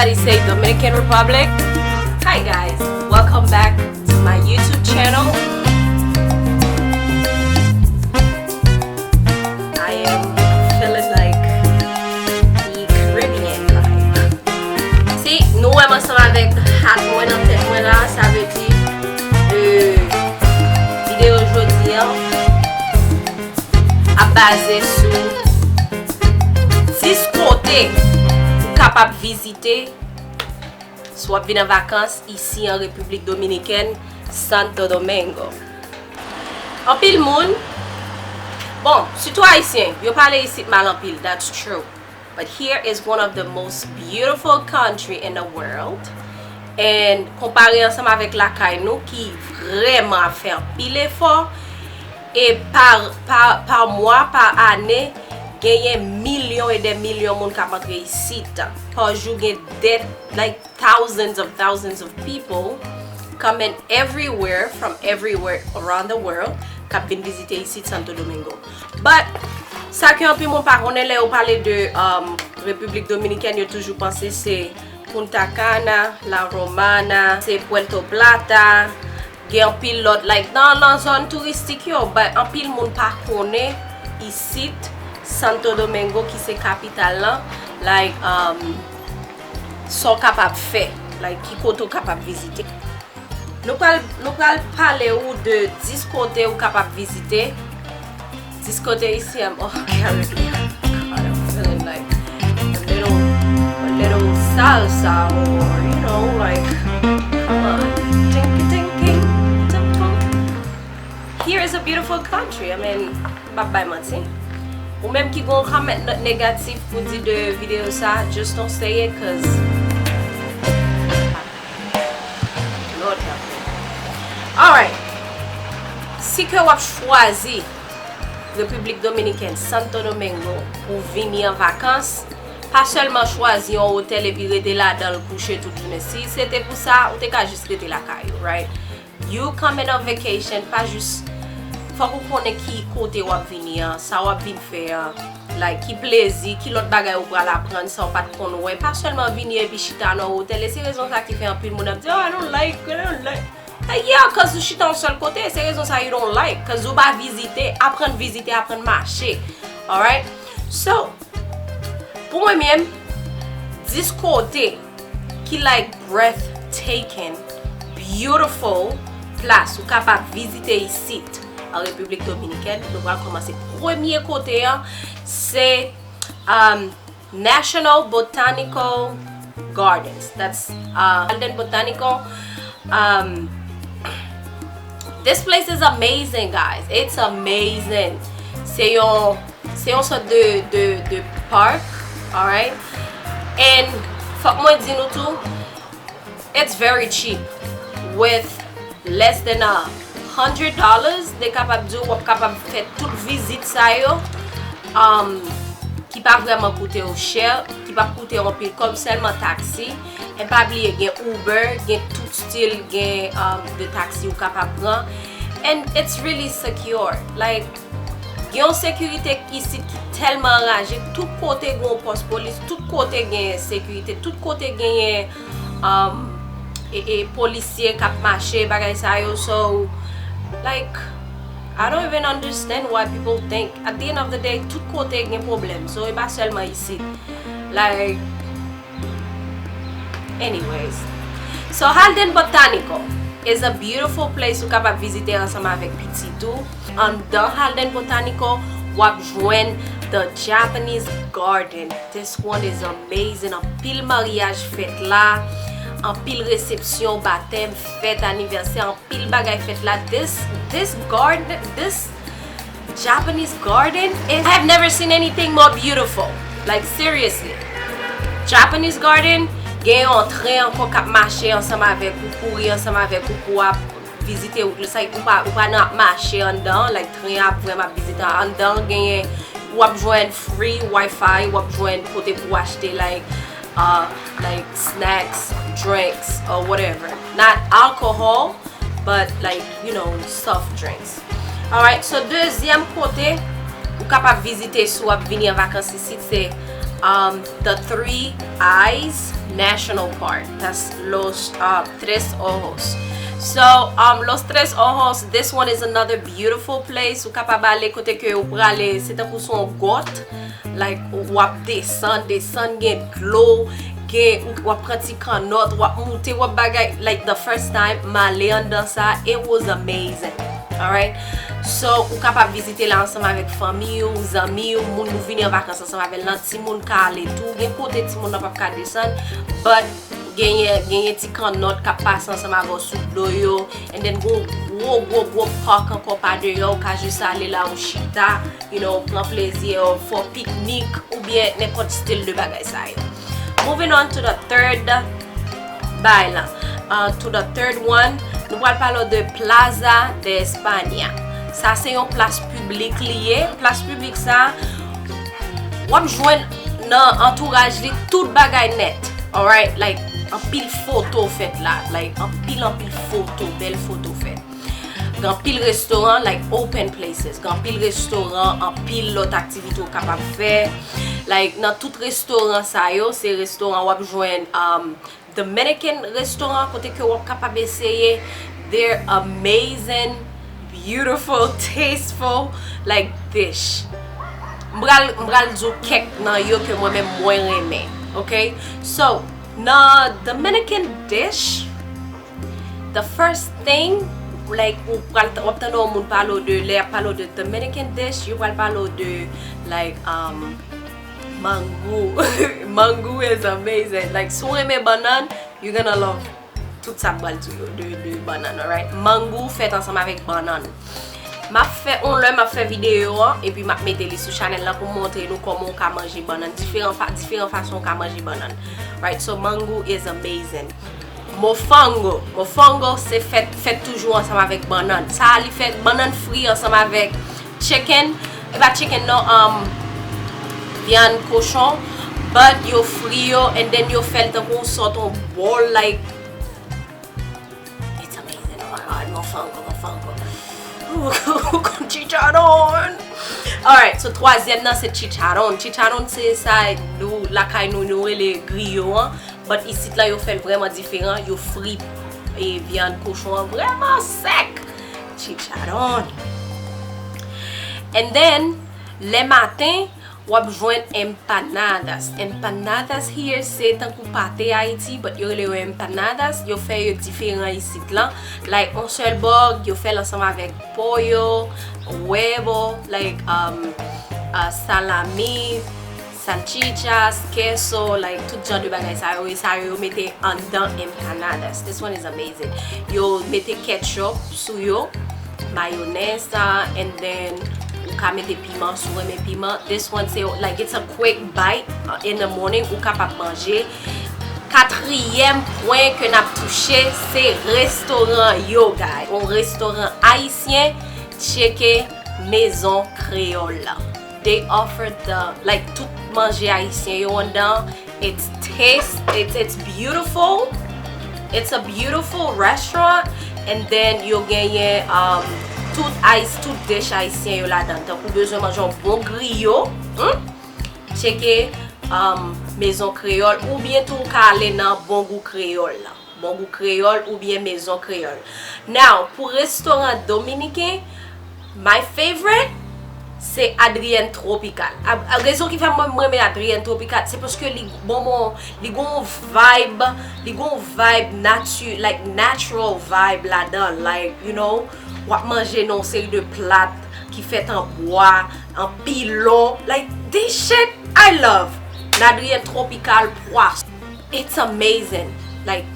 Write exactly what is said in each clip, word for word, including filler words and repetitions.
Everybody say Dominican Republic. Hi guys, welcome back to my YouTube channel. I am feeling like the Caribbean vibe. Si nou wè m ansanm avèk hat mwen nan tèt mwen la, sa vle di de videyo jodi an ap baze sou dis kote ou kapab vizite si w ap vin an vakans isi an Repiblik Dominikèn, Santo Domingo. Anpil moun, bon, sitou ayisyen, yo pale isit mal anpil, that's true. But here is one of the most beautiful country in the world. And konpare ansanm avèk lakay nou ki vrèman ap fè anpil efò, e pa, pa, pa mwa, pa ane, genyen milyon e dè milyon moun k ap antre isit. Pa jou gen dè, like, thousands of thousands of people coming everywhere, from everywhere around the world, k ap vin vizite isit Santo Domingo. But sa ke anpil moun pa konnen, lè yo pale de um, Repiblik Dominikèn, yo toujou panse se Punta Cana, La Romana, se Puerto Plata, gen anpil lòt, like, nan, nan zòn touristik yo, but anpil moun pa konnen isit Santo Domingo ki se kapital lan, like, um, sa w kapab fè, like, ki kote w kapab vizite. Nou pral, nou pral pale ou de dis kote ou kapab vizite. Dis kote isi, I'm, oh, Caribbean. God, I'm feeling like a little, a little salsa or, you know, like, come on. Tinky, tinky, tum, tum. Here is a beautiful country. I mean, m ap bay manti. Ou menm ki gon comment negatif pou di de videyo sa, just don't say it, 'cause Lord help me. Alright. Si ke w ap chwazi Repiblik Dominikèn, Santo Domingo, pou vini an vakans, pa sèlman chwazi yon otèl epi rete ladan l kouche tout jounen. Si se te pou sa, ou te ka jis rete lakay ou, right? You coming on vacation, pa jis, fòk ou konnen ki kote w ap vini an, sa w ap vin fè an, like, ki plezi, ki lòt bagay ou pral aprann, sa w pa t konn wè. Pa sèlman vini epi chita nan otèl, e se rezon sa ki fè anpil moun ap di, "Oh, I don't like, I don't like." Like, yeah, 'cause ou chita yon sèl kote, se rezon sa you don't like, 'cause ou pa vizite, aprann vizite, aprann mache. Alright? So, pou mwen menm, dis kote ki, like, breathtaking, beautiful plas ou kapab vizite isit an Repiblik Dominikèn. Nou pral kòmanse premye kote an, se um, National Botanical Gardens. That's uh, Jardin Botanical. Um, this place is amazing, guys. It's amazing. Se yon, se yon sòt de, de, de park, alright? And fòk mwen di nou tou, it's very cheap. With less than a hundred dollars, de kapab di w ap kapab fè tout vizit sa yo, um, ki pa vrèman koute w chè, ki p ap koute w anpil kòb, sèlman taksi. E pa bliye gen Uber, gen tout stil, gen um, de taksi ou kapab pran. And it's really secure. Like, gen yon sekirite isit ki tèlman anraje, tout kote gen yon pòs polis, tout kote gen sekirite, tout kote genyen um, e, e polisye k ap mache, bagay sa yo. So, like, I don't even understand why people think. At the end of the day, tout kote gen pwoblèm. So, e pa sèlman isit. Like, anyways. So, Jardin Botanical is a beautiful place ou kapab vizite ansanm avèk pitit ou. Anndan Jardin Botanical, w ap jwenn The Japanese Garden. This one is amazing. Anpil maryaj fèt la, anpil resepsyon, batèm, fèt, anivèsè, anpil bagay fèt la. This, this garden, this Japanese garden, is, I have never seen anything more beautiful. Like, seriously. Japanese garden, gen yon tren ankò k ap mache ansanm avèk ou, kouri ansanm avèk ou pou ap vizite wout la. Sa ou pa, ou pa nan ap mache anndan, like, tren an ap vrèman ap vizite anndan. Genyen, w ap jwenn free wifi, w ap jwenn kote pou w achte, like, uh, like, snacks, drinks, or whatever. Not alcohol, but, like, you know, soft drinks. Alright, so dezyèm kote ou kapab vizite si w ap vini an vakans isit, se um, the Three Eyes National Park. That's Los uh, Tres Ojos. So, um, Los Tres Ojos, this one is another beautiful place. Ou kapab ale kote ke ou prale, se tankou se yon gwòt. Like, w ap desann, desann, gen dlo, gen, ou, w ap pran ti kannòt, w ap moute, w ap bagay. Like, the first time, m ale anndan sa, it was amazing. Alright? So, ou kapab vizite la ansanm avèk fanmi w, zanmi w, moun ou vini an vakans ansanm avè l lan, timoun ka ale tou. Gen kote timoun nan p ap ka desann, but genyen, genyen ti kannòt k ap pase ansanm avè w sou dlo yo. And then, gon gwo, gwo, gwo park ankò pa deyò, ou ka jis ale la, ou chita, you know, pran plezi w, fè w piknik, oubyen nenpòt stil de bagay sa yo. Moving on to the third bay la. Uh, to the third one, nou pral pale w de Plaza de España. Sa se yon plas piblik li ye. Plas piblik sa, w ap jwenn nan antouraj li tout bagay nèt. Alright? Like, anpil foto fèt la. Like, anpil, anpil foto, bèl foto fèt. Gen anpil restoran, like, open places. Gen anpil restoran, anpil lòt aktivite ou kapab fè. Like, nan tout restoran sa yo, se restoran w ap jwenn, um, Dominican restoran kote ke w ap kapab eseye their amazing, beautiful, tasteful, like, dish. M pral, m pral di w kèk nan yo ke mwen menm mwen renmen, ok? So, nan Dominican dish, the first thing, like, ou pral, w ap tande yon moun pale w de, lè y ap pale w de Dominican dish, yo pral pale w de, like, um, mango. Mango is amazing. Like, si w renmen bannann, you're gonna love tout sa m pral di w yo de, de bannann, alright? Mango fèt ansanm avèk bannann. M ap fè, yon lè m ap fè videyo an, epi m ap mete li sou chanèl lan pou m montre nou kòman w ka manje bannann, diferan fa-, diferan fason w ka manje bannann. Right? So, mango is amazing. Mofongo. Mofongo se fèt, fèt toujou ansanm avèk bannann. Sa a, li fèt bannann fri ansanm avèk chicken. E pa chicken, non, um, vyann kochon. But yo fri yo, and then yo fè l tankou yon sòt yon bòl, like, it's amazing. Oh my God, mofongo, mofongo. Chicharrón. Alright, so twazyèm nan se chicharrón. Chicharrón se sa nou, lakay nou, nou rele griyo an. But isit la, yo fè l vrèman diferan. Yo fri, e, vyann kochon an vrèman sèk. Chicharrón. And then, lè maten, w ap jwenn empanadas. Empanadas here se tankou pate Ayiti, but yo rele yo empanadas. Yo fè yo diferan isit lan. Like, yon sèl bò, yo fè l ansanm avèk pollo, huevo, like, um, uh, salami, salchichas, queso, like, tout jan de bagay sa yo, e sa yo, yo mete anndan empanadas. This one is amazing. Yo mete ketchup sou yo, mayonèz sa, and then ou ka mete piman si w renmen piman. This one se, like, it's a quick bite, uh, in the morning, ou kapab manje. Katriyèm pwen ke n ap touche, se restoran yo, guys. Yon restoran ayisyen, tcheke Maison Créole la. They offer the, like, tout manje ayisyen yo anndan. It's taste, it's, it's beautiful. It's a beautiful restaurant. And then yo genyen, um, tout ice, tout dish ayisyen yo ladan. Tankou bezwen manje yon bon griyo, hmm? Tcheke, um, Maison Créole, oubyen tou ou ka ale nan Bon Goût Créole la. Bon Goût Créole oubyen Maison Créole. Now, pou restoran dominiken, my favorite, se Adrienne Tropical. A, a, rezon ki fè mwen, mwen renmen Adrienne Tropical, se paske li bon, bon, li gon vibe, li gon vibe natu-, like, natural vibe ladan, like, you know, w ap manje nan yon seri de plat ki fèt an bwa, an pilon, like, this shit I love. Adrienne Tropical pwason. It's amazing. Like,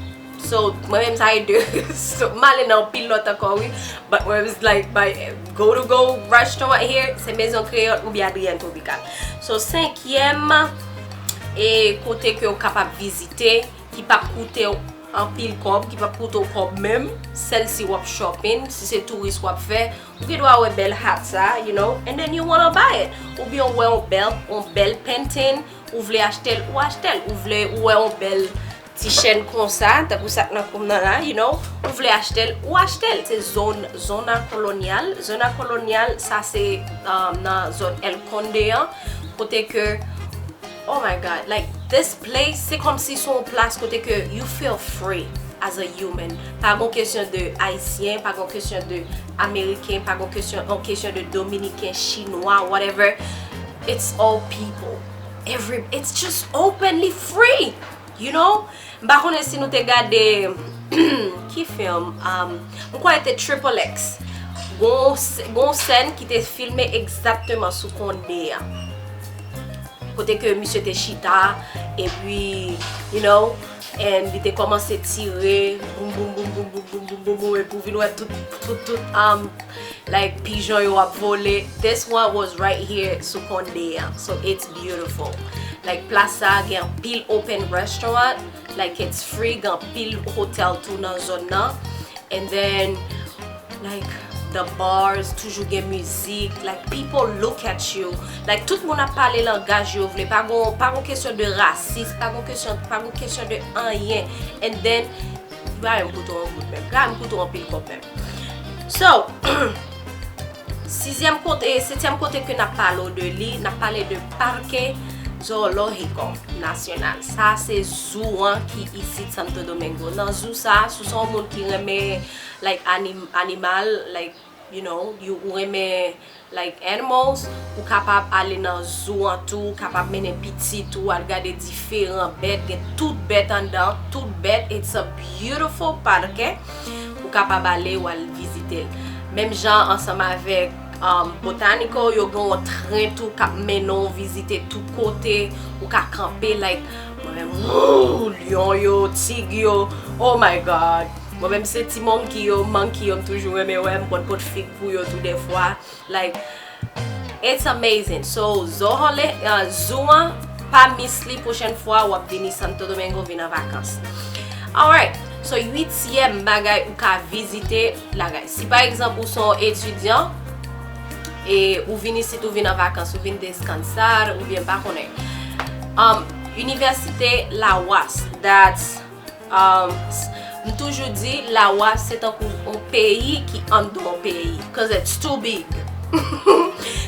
so, mwen menm sa e de. So, m ale nan anpil lòt ankò, wi. But mwen menm, like, my go to go restaurant here, se Maison Créole oubyen Adrienne Tropical. So, senkyèm, e kote ke w kapab vizite, ki p ap koute w anpil kòb, ki p ap koute w kòb menm, sèl si w ap shopping, si se touris w ap fè, ou gen dwa wè bèl hat sa, you know, and then you wanna buy it. Oubyen w wè yon bèl, yon bèl painting, ou vle achte l, ou achte l. Ou vle, ou wè yon bèl ti chèn konsa, tankou sa k nan kou m nan la, you know, ou vle achte l, ou achte l. Se zòn, zona kolonyal. Zona kolonyal, sa se, um, nan zòn El Conde an, kote ke Oh my God, like, this place, se kòmsi se yon plas kote ke you feel free as a human. Pa gon kesyon de Ayisyen, pa gon kesyon de Ameriken, pa gon kesyon, yon kesyon de Dominiken, Chinwa, whatever. It's all people. Every, it's just openly free, you know? M pa konnen si nou te gade, ki fim? Um, m kwè se te Triple X. Gon, gon sèn ki te filme egzakteman sou Condé a. Kote ke misye te chita, epi, you know, and li te kòmanse tire, boum, boum, boum, epi w vin wè tout, tout, tout, um, like, pijon yo ap vole. This one was right here sou Condé a. So it's beautiful. Like, plas sa gen anpil open restaurant. Like, it's free, gen anpil hotel tou nan zòn nan. And then, like, the bars, toujou gen mizik. Like, people look at you. Like, tout moun ap pale langaj yo vle. Pa gon, pa gon kesyon de rasis, pa gon kesyon, pa gon kesyon de anyen. And then, Ibrahim koute w yon bout menm. Ibrahim koute w anpil kòb menm. So, sizyèm kote, setyèm kote ke n ap pale w de li, n ap pale de Parque Zoológico Nacional. Sa se zoo an ki isit Santo Domingo. Nan zoo sa, si w se yon moun ki renmen, like, anim-, animal, like, you know, you, ou renmen, like, animals, ou kapab ale nan zoo an tou, ou kapab mennen pitit ou al gade diferan bèt, gen tout bèt anndan, tout bèt, it's a beautiful parque. Ou kapab ale, ou al vizite l. Menm jan ansanm avèk, um, Botanico, yo gen yon tren tou k ap mennen w vizite tout kote, ou ka kanpe, like, mwen menm, wouw, lyon yo, tig yo, oh my God. Mwen menm se ti monkey yo, monkey yo, m toujou renmen wè, m konn pot fig pou yo tou dèfwa. Like, it's amazing. So, Zohole, uh, zoo an, pa miss li pwochèn fwa w ap vini Santo Domingo, vin an vakans. Alright. So, uityèm bagay ou ka vizite lakay. Si pa egzanp ou se yon etidyan e ou vin isit, ou vin an vakans, ou vin descansar, oubyen pa konnen. Um, Université La UAS, that's Um, s- m toujou di, La UAS se tankou yon peyi ki anndan yon peyi, 'cause it's too big.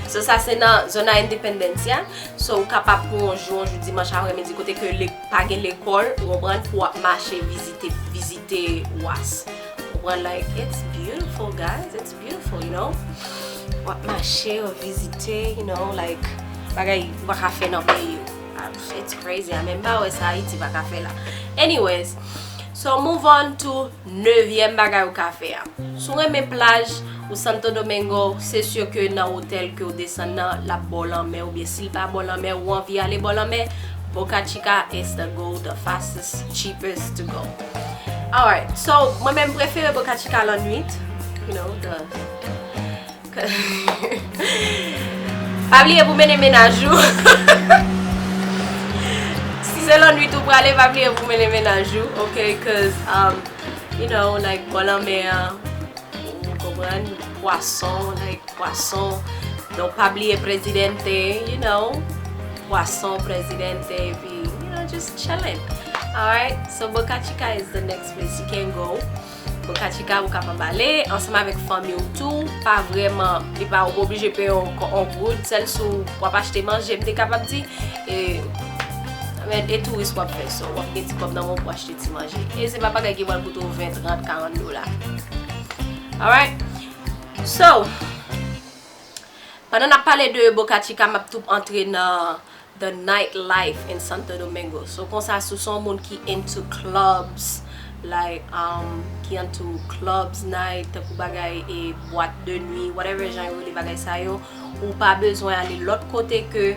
So, sa se nan zona Independencia. So, ou kapab pran yon jou, yon jou dimanch aprèmidi, kote ke le- pa gen lekòl, ou konprann, pou w ap mache vizite, vizite UAS. Ou konprann, like, it's beautiful, guys, it's beautiful, you know. W ap mache, w ap vizite, you know, like, bagay ou pa ka fè nan peyi w. Ah, it's crazy. A, men m pa wè sa Ayiti pa ka fè la. Anyways, so move on to nevyèm bagay ou ka fè a. Si w renmen plaj ou Santo Domingo, se si ke nan otèl ke w desann nan, l ap bò lanmè, oubyen si l pa bò lanmè, ou anvi ale bò lanmè, Boca Chica is the go, the fastest, cheapest to go. Alright, so mwen menm m prefere Boca Chica lannwit, you know, the Pa bliye pou mennen mennaj ou. Si se lannwit ou prale, pa bliye pou mennen mennaj ou, ok? 'Cause, um, you know, like, bò lanmè a, ou konprann, pwason, like, pwason. Donk, pa bliye Presidente, you know, pwason, Presidente, epi, you know, just chilling. Alright? So, Boca Chica is the next place you can go. Boca Chica, ou kapab ale ansanm avèk fanmi w tou. Pa vrèman, li pa, ou pa oblije peye yon, yon goud, sèl si w ap achte manje, m te kapab di. E, men, e touris w ap fè, so, w ap gen ti kòb nan men w pou achte ti manje. E se pa bagay ki pral koute w ven, trant, karant dola. Alright? So, pandan n ap pale de Boca Chica, m ap tou antre nan the nightlife in Santo Domingo. So, konsa, si w se yon moun ki into clubs, like, um, ki into clubs night, tankou bagay e bwat de nwi, whatever jan yo rele bagay sa yo, ou pa bezwen ale lòt kote ke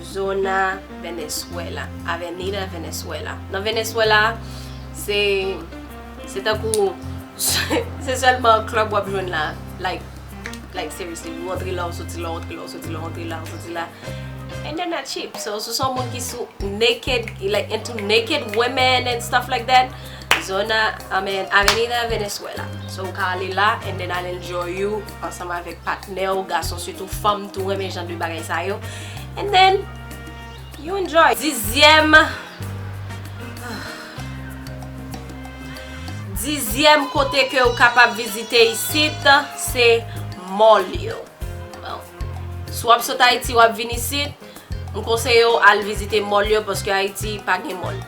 Zona Venezuela, Avenida Venezuela. Nan Venezuela, se, se tankou, se sèlman club w ap jwenn la, like, Like, seriously, ou antre la, ou soti la, ou antre la, ou soti la, ou antre la, ou soti la. And they're not cheap. So, si w se yon moun ki sou naked, like, into naked women and stuff like that, zona, I mean, Avenida Venezuela. So, ou ka ale la, and then al enjoy you, ansanm avèk patnè w, gason, sitou fanm tou renmen jan de bagay sa yo. And then, you enjoy. Dizyèm, dizyèm kote ke ou kapab vizite isit, se mall yo. Bon. Si w ap sot Ayiti, w ap vin isit, M konseye w al vizite mall yo paske Ayiti pa gen mall.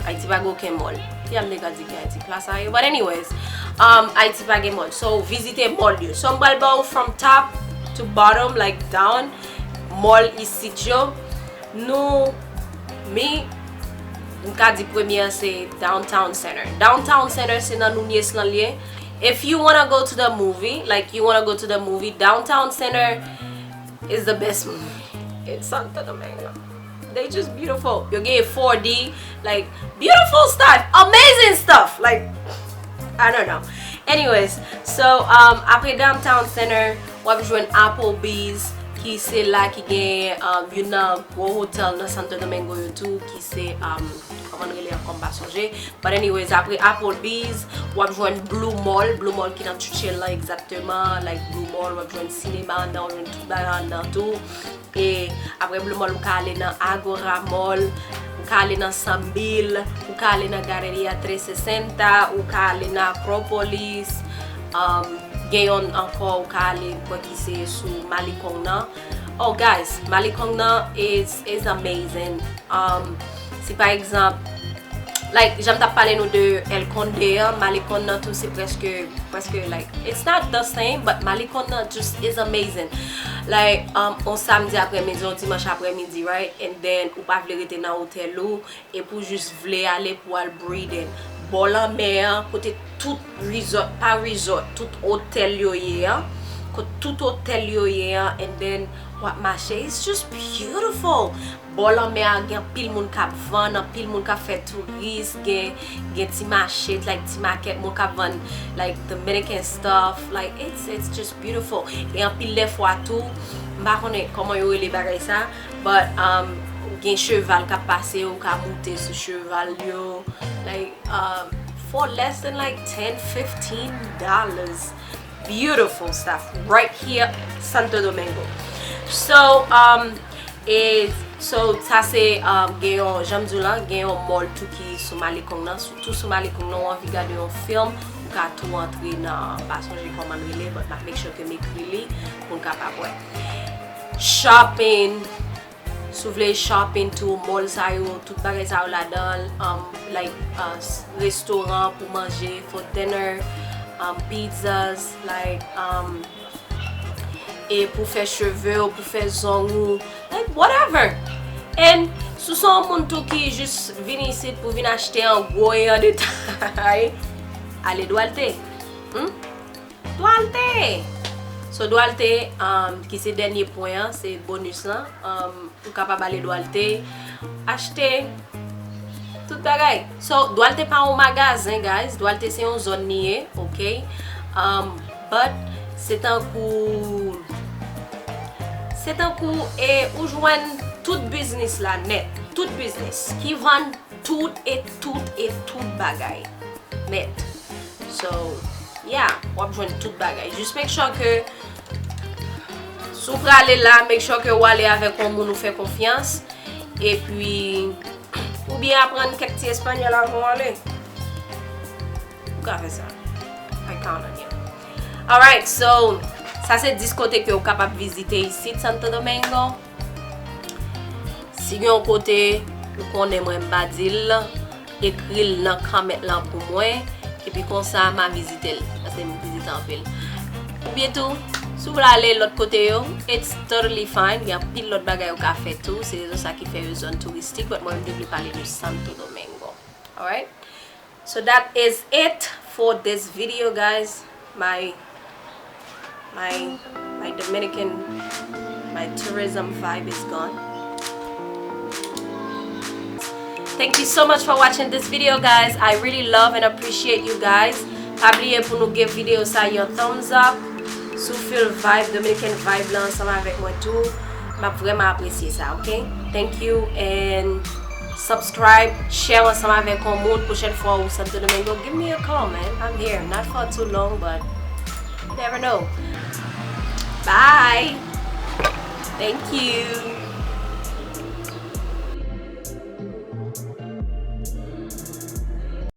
Ayiti pa gen okenn mall. Ki jan m te ka di ki Ayiti plas a ye? But anyways, um, Ayiti pa gen mall. So, vizite mall yo. So, m pral ba w from top to bottom, like down, mall isit yo. Nou, mi, m ka di premye an se Downtown Center. Downtown Center se nan Nunez lan l ye. If you wanna go to the movie, like you wanna go to the movie, Downtown Center is the best movie in Santo Domingo. They just beautiful. Yo gen four D, like, beautiful stuff, amazing stuff. Like, I don't know. Anyways, so um, apre Downtown Center, w ap jwenn Applebee's, ki se la ki gen um, youn nan gwo hotel nan Santo Domingo yo tou, ki se um, kòman l rele ankò, m pa sonje. But anyways, apre Applebee's, w ap jwenn Blue Mall. Blue Mall ki nan Chuchel lan egzakteman. Like Blue Mall, w ap jwenn sinema anndan, w ap jwenn tout bagay anndan tou. E apre Blue Mall, ou ka ale nan Agora Mall, ou ka ale nan Sambil, ou ka ale nan Galeria tresesenta, ou ka ale nan Acropolis. Um, gen yon ankò, ou ka ale, m kwè ki se sou Malikong nan. Oh, guys, Malikong nan is, is amazing. Um, si pa egzanp, like, jan m t ap pale nou de El Conde an, Malikong nan tou se prèske, prèske, like, it's not the same, but Malikong nan just is amazing. Like, um, on samdi aprèmidi, on dimanch aprèmidi, right? And then, ou pa vle rete nan otèl ou, epi w jis vle ale pou w al breathe in. Bò lanmè an, kote tout resort, pa resort, tout otèl yo ye an, kote tout otèl yo ye an, and then w ap mache, it's just beautiful. Bò lanmè a gen anpil moun k ap vann, anpil moun k ap fè touris, gen, gen ti mache, like ti makèt, moun k ap vann like Dominican stuff, like it's, it's just beautiful. E anpil dè fwa tou, m pa konnen kòman yo rele bagay sa, but um, gen cheval k ap pase, ou ka moute sou cheval yo, like um, for less than like ten, fifteen dollars. Beautiful stuff right here, Santo Domingo. So, um, e, so, sa se, um, gen yon, jan m di w lan, gen yon mall tou ki sou Malikong nan, sou, tou sou Malikong nan, ou anvi gade yon film, ou ka tou antre nan, m pa sonje kòman l rele, but m ap make sure ke m ekri li pou n kapab wè. Shopping, si w vle shopping tou, mall sa yo, tout bagay sa yo ladan l, um, like, uh, s- restoran pou manje, for dinner, um, pizzas, like, um, e pou fè cheve w, pou fè zong ou, like, whatever. And si w se yon moun tou ki jis vin isit pou vin achte an gwo e an detay, ale Duarte. Hmm? Duarte! So, Duarte, um, ki se dènye pwen an, se bonus lan. Um, ou kapab ale Duarte, achte tout bagay. So, Duarte pa yon magazen, guys. Duarte se yon zòn li ye, ok? Um, but, se tankou, se tankou, e ou jwenn tout biznis la nèt. Tout biznis ki vann tout e tout e tout bagay nèt. So, yeah, w ap jwenn tout bagay. Just make sure ke si w prale la, make sure ke w ale avèk yon moun ou fè konfyans. Epi, oubyen aprann kèk ti espanyòl avan w ale. Ou ka fè sa. I count on you. Alright, so, sa se dis kote ke w kapab vizite isit, Santo Domingo. Si gen yon kote ou konnen mwen m pa di l, ekri l nan comment lan pou mwen, epi konsa m a vizite l, paske m vizite anpil. Oubyen tou, si w vle ale lòt kote yo, it's totally fine, gen anpil lòt bagay ou ka fè tou, se rezon sa ki fè yo zòn touristik, but mwen m te vle pale de Santo Domingo. Alright? So that is it for this video, guys. My my my Dominican, my tourism vibe is gone. Thank you so much for watching this video, guys. I really love and appreciate you guys. Pa bliye pou nou give video sa yon thumbs up. Si w feel vibe, Dominican vibe la ansanm avèk mwen tou, m ap vrèman apresye sa, ok? Thank you and subscribe, share ansanm avèk yon moun. Pwochèn fwa ou Santo Domingo, give me a call, man. I'm here, not for too long, but you never know. Bye. Thank you.